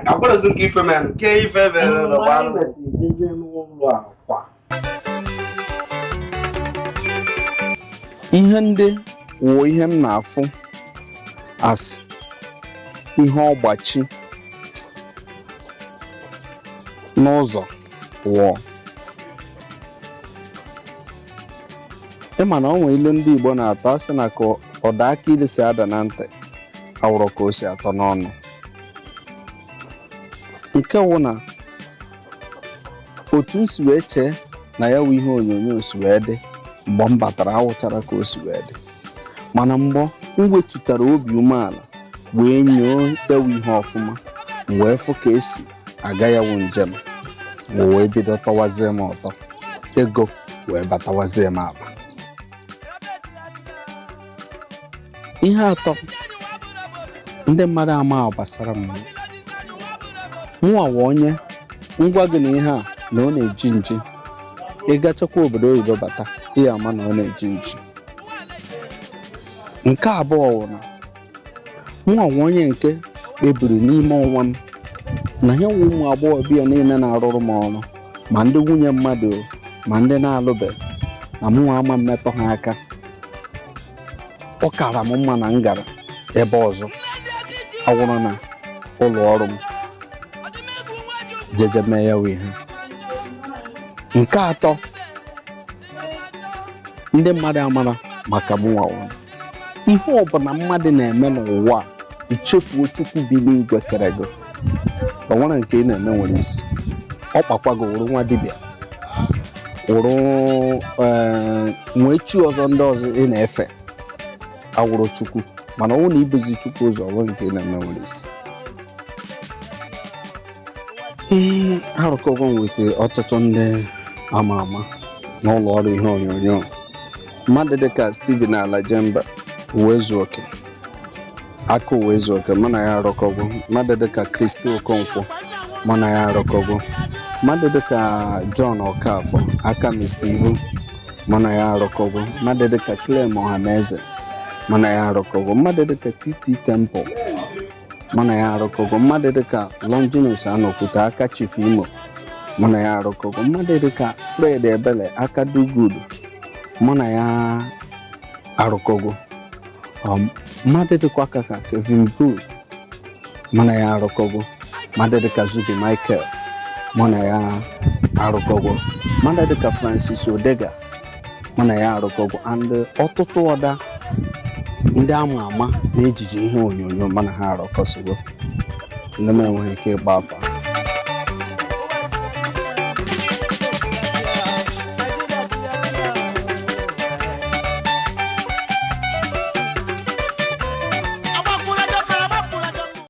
Agwarọzi nke ife mere. Ke ife mere Mgbe n'ụwa. anyị mesịrị jezie n'ụlọ akwa, ihe ndị wụ ihe m na-afụ as ihe ọgbachi n'ụzọ wụọ, ịma na ọ nwee ilu ndị Igbo na-atọ, asị na ka ọda aka ilu si ada na ntị awụrụ ka o si atọ n'ọnụ. Nke wụ na otu m si wee chee na ya wụ ihe onyonyo si wee dị mgbe m batara awụchara ka o si wee dị, mana mgbe m wetutara obi umeala wee nyoo ya wụ ihe ọfụma, m wee fụ ka esi aga ya wụ njem, m wee bido tọwazie m ụtọ, ego wee batawazie m akpa. Ihe atọ ndị mmadụ ama gbasara m, mụnwa wụ onye ngwa gị na ihe a na ọ na-eji nji. Ị gachakwa obodo oyibo bata, ị ama na ọ na-eji nji. Nke abụọ wụ na mụnwa wụ onye nke kpebiri n'ime onwe m na ya wụ ụmụ agbọghọbịa niile na-arụrụ m ọrụ, ma ndị nwunye mmadụ ma ndị na-alụbeghị, na mụnwa ama mmetọ ha aka. Ọ kara m mma na m gara ebe ọzọ awụrụ na ụlọ ọrụ m jeje mee ya wụ ihe. Nke atọ ndị mmadụ amara maka mụnwa wụ ihe ọbụla mmadụ na-eme n'ụwa a, ichefuo Chukwu bi n'igwe kere gị, o nwere nke ị na-eme nwere isi. Ọ kpakwa gị wụrụ nwa dibịa, wụrụ nwee chi ọzọ ndị ọzọ ị na-efe awụrụ Chukwu, mana ọ bụrụ na ibuzi Chukwu ụzọ, onwe nke ị na-eme nwere isi. Arụkọgo m wete ọtụtụ ndị ama ama n'ụlọ ọrụ ihe onyonyo, mmadụ dịka Steven Alajemba, Uwezuoke, aka Uwezuoke, mụ na ya arụkọgo. Mmadụ dịka Kristi Okonkwo, mụ na ya arụkọgo. Mmadụ dịka John Okafor, aka Mr. Ibu, mụ na ya arụkọgo. Mmadụ dịka Clem Ọhaneze, mụ na ya arụkọgo. Mmadụ dịka TT Temple, mụ na ya arụkọgo. Mmadụ dịka Longinus Anokwute, aka Chief Imo, mụ na ya arụkọgo. Mmadụ dịka Fred Ebele, aka Dugudu, mụ na ya arụkọgo. Mmadụ dịkwa ka Kevin Good, mụ na ya arụkọgo. Mmadụ dịka Zubi Michael, mụ na ya arụkọgo. Mmadụ dịka Francis Odega, mụ na ya arụkọgo. And ọtụtụ ọda ndị ama ama n'ejije ihe onyonyo mana ha arụkọsigo, ndị m enweghị ike ịgba afa.